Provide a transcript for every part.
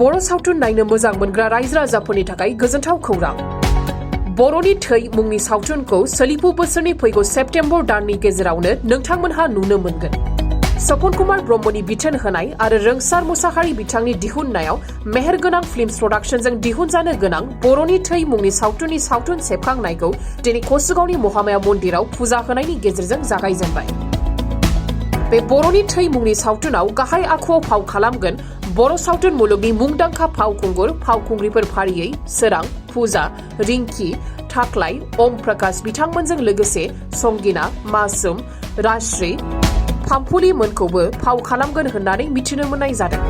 बर' सावथुन नायनो मोजां मोनग्रा रायजो राजाफोरनि थाखाय गोजोनथाव खौरां। बर'नि थै मुंनि सावथुनखौ सोलिफु बोसोरनि फैगौ सेप्तेम्बर दाननि गेजेरावनो नोंथांमोनहा नुनो मोनगोन। सपन कुमार ब्रह्मनि बिथोन होनाय आरो रोंसार मुसाहारि बिथांनि दिहुननायाव मेहेरगोनां फिल्म्स प्रडाक्शनजों दिहुनजानो गोनां बर'नि थै मुंनि सावथुननि सावथुन सेबखांनायखौ दिनै कसुगावनि महामाया मन्दिराव फुजा होनायनि गेजेरजों जागायजेनबाय। बे बर'नि थै मुंनि सावथुनाव गाहाय आखुआव फाव खालामगोन बर' सावथुन मुलुगनि मुंदांखा फावखुंगुर फावखुंग्रिफोर फारियै सोरां, फुजा, रिंकी, थाख्लाय, ओम प्रकाश बिथांमोनजों लोगोसे संगिना, मासुम, राजश्री, फामफुलि मोनखौबो फाव खालामगोन होननानै मिथिनो मोननाय जादों।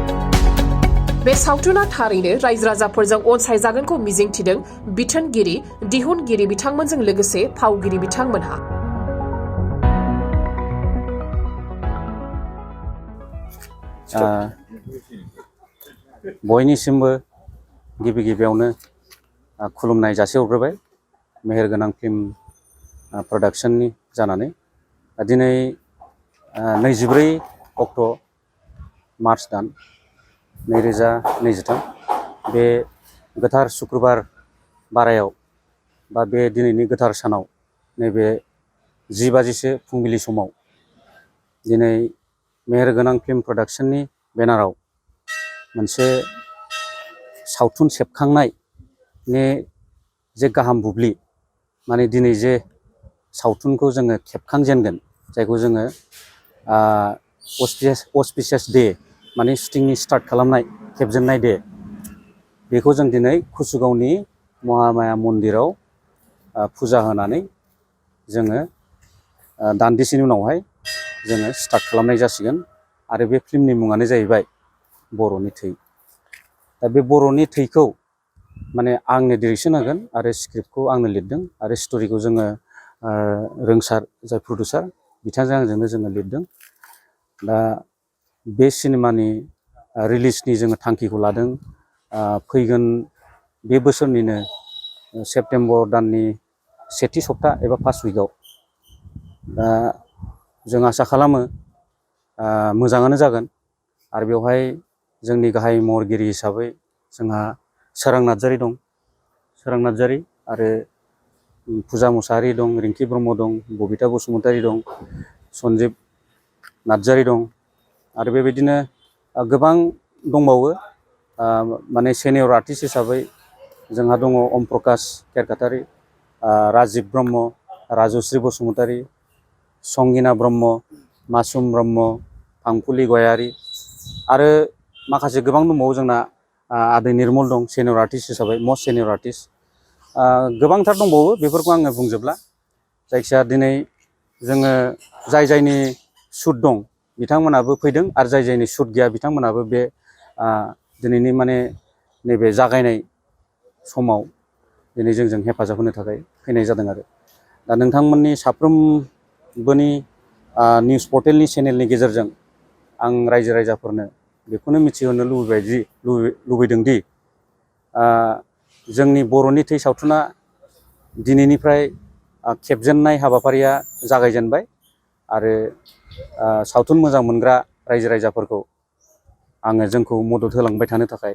बे सावथुना थारैनो रायजो राजाफोरजों अनसायजागोनखौ मिजिंथिदों बिथोनगिरि, दिहुनगिरि बिथांमोनजों लोगोसे फावगिरि बिथांमोनहा। बयनिसिमबो गिबि गिबियावनो खुलुमनाय जासिहरग्रोबाय मेहेरगोनां फिल्म प्रडाक्शननि जानानै दिनै 24 अक्ट' मार्च दान 2023 बे गोथार सुक्रुबार बारायाव बा बे दिनैनि गोथार सानाव नैबे 10 बाजिसो फुंबिलि समाव दिनै मेहेरगोनां फिल्म प्रडाक्शननि बेनाराव मोनसे सावथुन सेबखांनायनि जे गाहाम बुब्लि माने दिनै जे सावथुनखौ जोङो खेबखांजेनगोन जायखौ जोङो अस्पिशियास डे माने शुटिंनि स्टार्ट खालामनाय खेबजेननाय डे बेखौ जों दिनै कसुगावनि महामाया मन्दिराव फुजा होनानै जोङो दान्दिसेनि उनावहाय जोङो स्टार्ट खालामनाय जासिगोन। आरो बे फिल्मनि मुङानो जाहैबाय बर'नि थै। दा बे बर'नि थैखौ माने आंनो डिरेक्सन होगोन आरो स्क्रिप्टखौ आंनो लिरदों आरो स्ट'रिखौ जोङो रोंसार जाय प्रडिउसार बिथांजों आंजोंनो जोङो लिरदों। दा बे सिनेमानि रिलिजनि जोङो थांखिखौ लादों फैगोन बे बोसोरनिनो सेप्तेम्बर दाननि सेथि सप्ता एबा फार्स्ट उइकआव। दा जों आसा खालामो मोजाङानो जागोन आरो बेवहाय जोंनि गाहाय महरगिरि हिसाबै जोंहा सोरां नार्जारी दं, सोरां नार्जारी आरो फुजा मुसाहारि दं, रिंकी ब्रह्म दं, बबिता बसुमतारी दं, सन्जिब नार्जारी दं आरो बेबायदिनो गोबां दंबावो। माने सेनियर आर्टिस्ट हिसाबै जोंहा दङ ओम प्रकाश केरकाटारि, राजिब ब्रह्म, राजश्री बसुमतारी, संगिना ब्रह्म, मासुम ब्रह्म, फांफुलि गयारी आरो माखासे गोबां दंबावो जोंना आदै निर्मल दं सेनियर आर्टिस्ट हिसाबै मस्ट सेनियर आर्टिस्ट। गोबांथार दंबावो बेफोरखौ आङो बुंजोबला। जायखिजाया दिनै जोङो जायनि शुट दं बिथांमोनाबो फैदों आरो जायनि शुट गैया बिथांमोनाबो बे दिनैनि माने नैबे जागायनाय समाव दिनै जोंजों हेफाजाब होनो थाखाय फैनाय जादों। आरो दा नोंथांमोननि साफ्रोमबोनि निउस पर्टेलनि चेनेलनि गेजेरजों आं रायजो राजाफोरनो बेखौनो मिथिहोनो लुबैदों दि जोंनि बर'नि थै सावथुना दिनैनिफ्राय खेबजेननाय हाबाफारिया जागायजेनबाय आरो सावथुन मोजां मोनग्रा रायजो राजाफोरखौ आङो जोंखौ मदद होलांबाय थानो थाखाय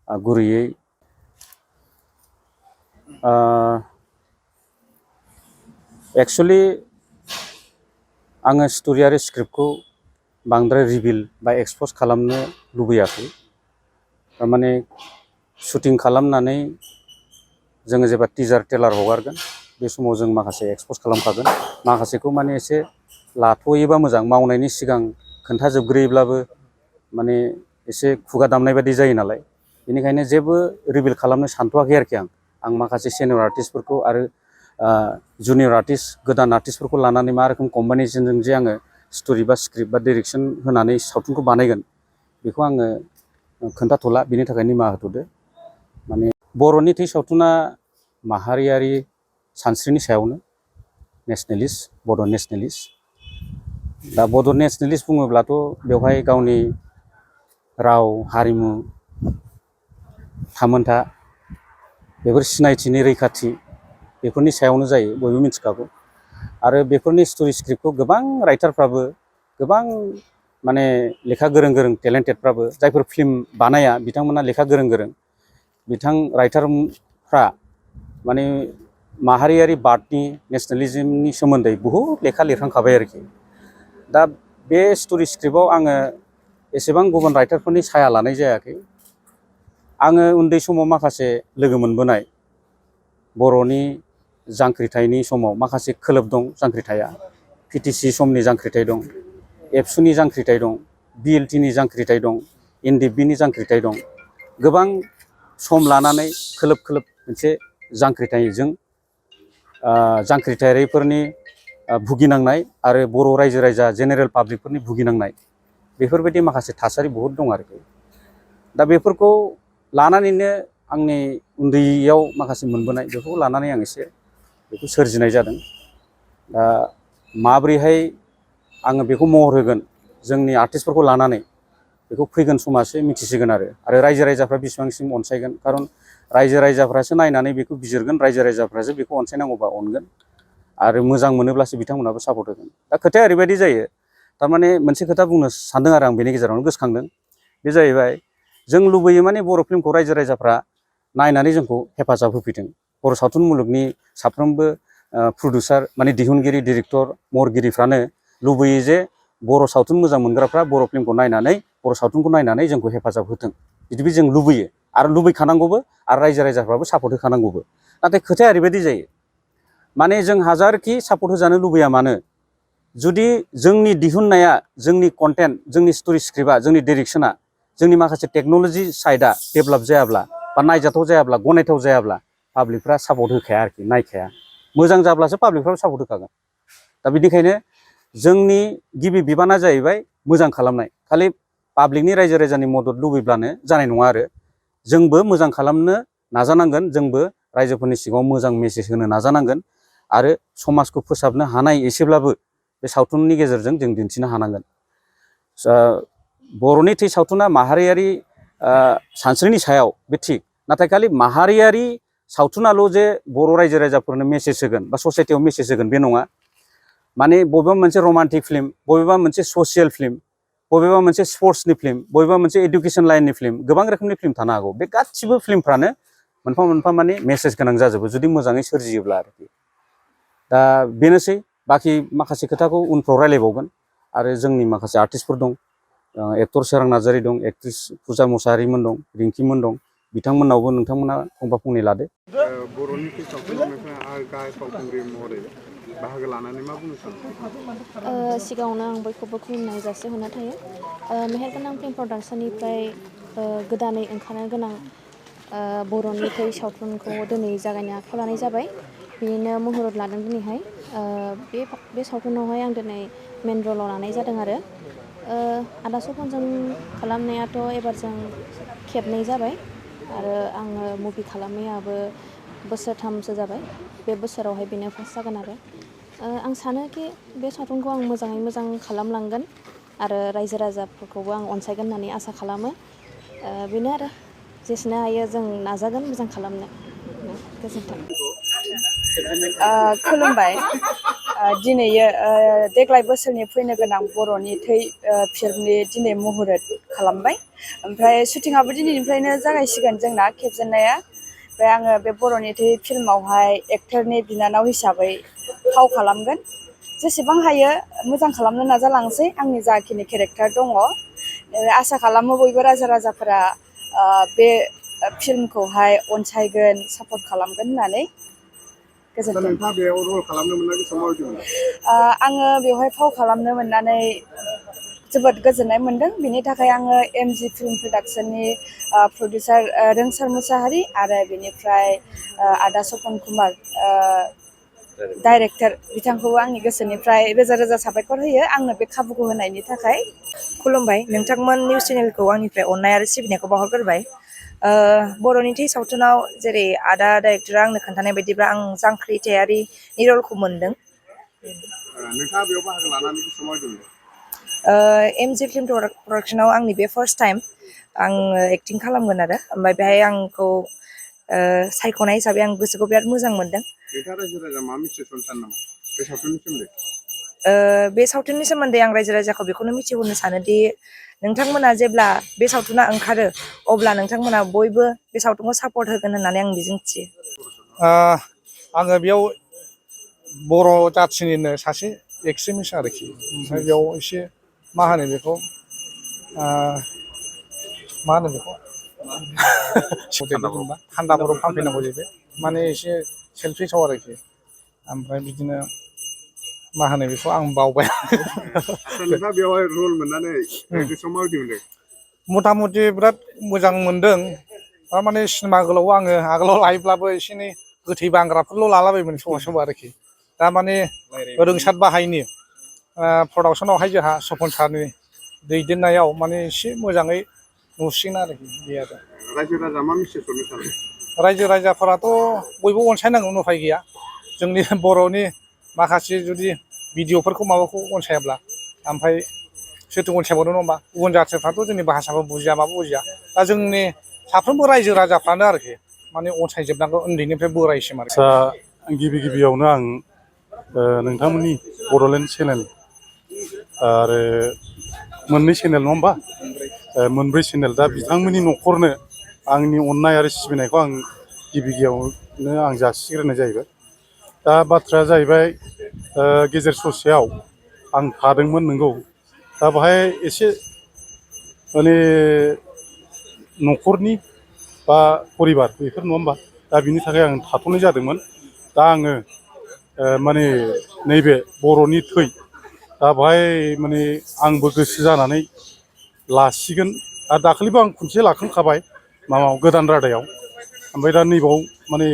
गुरैयै एक्सुवेलि आङो स्ट'रि आरो स्क्रिप्टखौ बांद्राय रिभिल बा एक्सप'ज खालामनो लुबैयाखै। थारमाने शुटिं खालामनानै जोङो जेब्ला टिजार ट्रेलार हगारगोन बे समाव जों माखासे एक्सप'ज खालामखागोन। माखासेखौ माने एसे लाथ'योबा मोजां, मावनायनि सिगां खोन्थाजोबग्रोयोब्लाबो माने एसे खुगा दामनाय बायदि जायो नालाय, बेनिखायनो जेबो रिभिल खालामनो सानथ'वाखै आरोखि आं माखासे सिनियर आर्टिस्टफोरखौ आरो जुनियर आर्टिस्ट गोदान आर्टिस्टफोरखौ लानानै मा रोखोम कम्बिनेसनजों जे आङो स्ट'रि बा स्क्रिप्ट बा डिरेक्सन होनानै सावथुनखौ बानायगोन बेखौ आङो खोन्थाथ'ला, बेनि थाखाय निमाहा होथ'दो। माने बर'नि थै सावथुना माहारियारि सानस्रिनि सायावनो नेसनेलिस्ट, बड' नेसनेलिस्ट। दा बड' नेसनेलिस्ट बुङोब्लाथ' बेवहाय गावनि राव, हारिमु, थामोनथा बेफोर सिनायथिनि रैखाथि बेफोरनि सायावनो जायो, बयबो मिथिखागौ। आरो बेफोरनि स्ट'रि स्क्रिप्टखौ गोबां राइटारफ्राबो गोबां माने लेखा गोरों गोरों टेलेन्टेडफ्राबो जायफोर फिल्म बानाया बिथांमोना लेखा गोरों गोरों बिथां राइटारफ्रा माने माहारियारि बादनि नेसनेलिज्मनि सोमोन्दै बहुद लेखा लिरखांखाबाय आरोखि दा बे स्ट'रि स्क्रिप्टआव आङो एसेबां गुबुन राइटारफोरनि साया लानाय जायाखै आङो उन्दै समाव माखासे लोगो मोनबोनाय बर'नि जांख्रिथायनि समाव माखासे खोलोब दं जांख्रिथाया पिटिसि समनि जांख्रिथाय दं एबसुनि जांख्रिथाय दं बिएलटिनि जांख्रिथाय दं एनडिएफबिनि जांख्रिथाय दं गोबां सम लानानै खोलोब खोलोब मोनसे जांख्रिथायजों जांख्रिथायारिफोरनि भुगिनांनाय आरो बर' रायजो राजा जेनेरेल पाब्लिकफोरनि भुगिनांनाय बेफोरबायदि माखासे थासारि बहुद दं आरोखि दा बेफोरखौ लानानैनो आंनि उन्दैयाव माखासे मोनबोनाय बेखौ लानानै आं एसे बेखौ सोरजिनाय जादों दा माब्रैहाय आङो बेखौ महर होगोन जोंनि आर्टिस्टफोरखौ लानानै बेखौ फैगोन समासो मिथिसिगोन आरो रायजो राजाफ्रा बेसेबांसिम अनसायगोन खारन रायजो राजाफ्रासो नायनानै बेखौ बिजिरगोन रायजो राजाफ्रासो बेखौ अनसायनांगौबा अनगोन आरो मोजां मोनोब्लासो बिथांमोनाबो सापर्ट होगोन दा खोथाया ओरैबायदि जायो थारमाने मोनसे खोथा बुंनो सानदों आरो आं बेनि गेजेरावनो गोसोखांदों बे जाहैबाय जों लुबैयो माने बर' फिल्मखौ रायजो राजाफ्रा नायनानै जोंखौ हेफाजाब होफैथों बर' सावथुन मुलुगनि साफ्रोमबो प्रडिउसार माने दिहुनगिरि डिरेक्टर महरगिरिफ्रानो लुबैयो जे बर' सावथुन मोजां मोनग्राफ्रा बर' फिल्मखौ नायनानै बर' सावथुनखौ नायनानै जोंखौ हेफाजाब होथों बिदिबो जों लुबैयो आरो लुबैखानांगौबो आरो रायजो राजाफ्राबो सापर्ट होखानांगौबो नाथाय खोथाया ओरैबायदि जायो माने जों हाजारखि सापर्ट होजानो लुबैया मानो जुदि जोंनि दिहुननाया जोंनि कन्टेन्ट जोंनि स्ट'रि स्क्रिप्टआ जोंनि डिरेक्सना जोंनि माखासे टेक्न'लजि साइडआ डेभेलप जायाब्ला बा नायजाथाव जायाब्ला गनायथाव जायाब्ला पाब्लिकफ्रा सापर्ट होखाया आरोखि नायखाया मोजां जाब्लासो पाब्लिकफ्राबो सापर्ट होखागोन दा बिनिखायनो जोंनि गिबि बिबाना जाहैबाय मोजां खालामनाय खालि पाब्लिकनि रायजो राजानि मदद लुबैब्लानो जानाय नङा आरो जोंबो मोजां खालामनो नाजानांगोन जोंबो रायजोफोरनि सिगाङाव मोजां मेसेज होनो नाजानांगोन आरो समाजखौ फोसाबनो हानाय एसेब्लाबो बे सावथुननि गेजेरजों जों दिन्थिनो हानांगोन बर'नि थै सावथुना माहारियारि सानस्रिनि सायाव बे थिग नाथाय खालि माहारियारि सावथुनाल' जे बर' रायजो राजाफोरनो मेसेज होगोन बा ससाइटियाव मेसेज होगोन बे नङा माने बबेबा मोनसे रमान्टिक फिल्म बबेबा मोनसे ससियेल फिल्म बबेबा मोनसे स्पर्ट्सनि फिल्म बबेबा मोनसे एडुकेसन लाइननि फिल्म गोबां रोखोमनि फिल्म थानो हागौ बे गासिबो फिल्मफ्रानो मोनफा मोनफा माने मेसेज गोनां जाजोबो जुदि मोजाङै सोरजियोब्ला आरोखि दा बेनोसै बाखि माखासे खोथाखौ उनफ्राव रायलायबावगोन आरो जोंनि माखासे आर्टिस्टफोर दं एक्टर सोरां नार्जारि दं एक्ट्रिस फुजा मुसाहारिमोन दं रिंकिमोन दं बिथांमोननावबो नोंथांमोना फंफा फंनै लादो बर'नि सावथुनाव नोंथाङा गाहाय फावखुंग्रि महरै बाहागो लानानै मा बुंनो सानो सिगाङावनो आं बयखौबो खुलुमनाय जासिहरना थायो मेहेरगोनां फिल्म प्रडाक्सननिफ्राय गोदानै ओंखारनो गोनां बर'नि थै सावथुनखौ दिनै जागायनो आखायाव लानाय जाबाय बिनिनो महरत लादों दिनैहाय बे सावथुनावहाय आं दिनै मेन रलाव लानाय जादों आरो आदा सपनजों खालामनायाथ' एबारजों खेबनै जाबाय आरो आङो मुभि खालामनायाबो बोसोरथामसो जाबाय बे बोसोरावहाय बेनो फार्स्ट जागोन आरो आं सानोखि बे सावथुनखौ आं मोजाङै मोजां खालामलांगोन आरो रायजो राजाफोरखौबो आं अनसायगोन होननानै आसा खालामो बेनो आरो जेसेनो हायो जों नाजागोन मोजां खालामनो गोजोन्थों खुलुमबाय दिनैयो देग्लाय बोसोरनि फैनो गोनां बर'नि थै फिल्मनि दिनै महरत खालामबाय ओमफ्राय शुटिंआबो दिनैनिफ्रायनो जागायसिगोन जोंना खेबजेननाया ओमफ्राय आङो बे बर'नि थै फिल्मावहाय एक्टरनि बिनानाव हिसाबै फाव खालामगोन जेसेबां हायो मोजां खालामनो नाजालांसै आंनि जाखिनि केरेक्टार दङ आसा खालामो बयबो रायजो राजाफोरा बे फिल्मखौहाय अनसायगोन सापर्ट खालामगोन होननानै गोजोन्थों। नोंथाङा बेयाव रल खालामनो मोननानै बेसेबां माबायदि मोनदों? आङो बेवहाय फाव खालामनो मोननानै जोबोद गोजोननाय मोनदों बिनि थाखाय आङो एमजि फिल्म प्रडाक्सननि प्रडिउसार रोंसार मुसाहारि आरो बेनिफ्राय आदा सपन कुमार डाइरेक्टर बिथांखौबो आंनि गोसोनिफ्राय रोजा रोजा साबायखर होयो आंनो बे खाबुखौ होनायनि थाखाय खुलुमबाय नोंथांमोन निउस चेनेलखौ आंनिफ्राय अननाय आरो सिबिनायखौ बावहरग्रोबाय बर'नि थै सावथुनाव जेरै आदा डाइरेक्टरा आंनो खोन्थानाय बायदिब्ला आं जांख्रिथायारिनि रलखौ मोनदों नोंथाङा बेयाव बाहागो लानानै बेसेबां माबायदि मोनदों? एमजि फिल्म प्रडाक्सनाव आंनि बे फार्स्ट टाइम आङो एक्टिं खालामगोन आरो ओमफ्राय बेहाय आंखौ सायख'नाय हिसाबै आं गोसोखौ बिराद मोजां मोनदों नोंथाङा रायजो राजा मा मिसेज होनो सानो नामा बे सावथुननि सोमोन्दै? बे सावथुननि सोमोन्दै आं रायजो राजाखौ बेखौनो मिथिहोनो सानोदि नोंथांमोना जेब्ला बे सावथुना ओंखारो अब्ला नोंथांमोना बयबो बे सावथुनखौ सापर्ट होगोन होननानै आं मिजिंथियो। आङो बेयाव बर' जाथिनिनो सासे एक्ट्रिस आरोखि ओमफ्राय बेयाव एसे मा होनो बेखौ थान्दा बरफ फानफैनांगौ जाहैबाय माने एसे सेलफिसाव आरोखि ओमफ्राय बिदिनो मा होनो बेखौ आं बावबाय। नोंथाङा बेवहाय रल मोननानै गोसोआव माबायदि मोनदों? मथा मथि बिराद मोजां मोनदों। थारमाने सिनेमा गोलाव आङो आगोलाव लायोब्लाबो एसे एनै गोथै बांग्राफोरल' लालाबायोमोन समाव समाव आरोखि दा माने रोंसार बाहायनि प्रडाक्सनावहाय जोंहा सपन सारनि दैदेननायाव माने एसे मोजाङै नुसिगोन आरोखि बे आरो। रायजो राजा मा मेसेज हरनो सानो? रायजो राजाफोराथ' बयबो अनसायनांगौनि उफाय गैया। जोंनि बर'नि माखासे जुदि भिडिअ'फोरखौ माबाखौ अनसायाब्ला ओमफ्राय सोरथो अनसायबावनो नङा होमबा गुबुन जाथिफ्राथ' जोंनि भाषाखौ बुजिया माबो बुजिया दा जोंनि साफ्रोमबो रायजो राजाफ्रानो आरोखि माने अनसायजोबनांगौ उन्दैनिफ्राय बोरायसिम आरोखि। आदसा गिबियावनो आं नोंथांमोननि बड'लेण्ड चेनेल आरो मोननै चेनेल नङा होमबा मोनब्रै चेनेल दा बिथांमोननि न'खरनो आंनि अननाय आरो सिबिनायखौ आं गिबियावनो आं जासिग्रोनाय जाहैबाय। दा बाथ्राया जाहैबाय गेजेर ससेयाव आं थादोंमोन नंगौ दा बाहाय एसे माने न'खरनि बा परिबार बेफोर नङा होमबा दा बिनि थाखाय आं थाथ'नाय जादोंमोन। दा आङो माने नैबे बर'नि थै दा बाहाय माने आंबो गोसो जानानै लासिगोन आरो दाखालिबो आं खनसे लाखांखाबाय माबायाव गोदान रादायाव ओमफ्राय दा नैबाव माने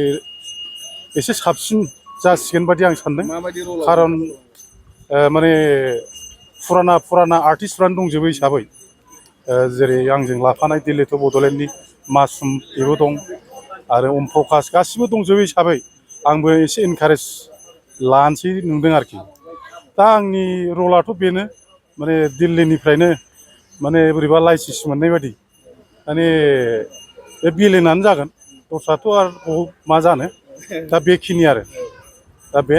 एसे साबसिन जासिगोन बादि आं सानदों खारन माने फुराना आर्टिस्टफ्रानो दंजोबो हिसाबै जेरै आंजों लाफानाय दिल्ली टु बड'लेण्डनि मासुम बेबो दं आरो अम प्रकास गासिबो दंजोबो हिसाबै आंबो एसे इनकारेज लानोसै नुदों आरोखि। दा आंनि रलाथ' बेनो माने दिल्लीनिफ्रायनो माने बोरैबा लाइसेन्स मोननाय बादि माने बे बिलेनानो जागोन दस्राथ' आरो मा जानो दा बेखिनि आरो दा बे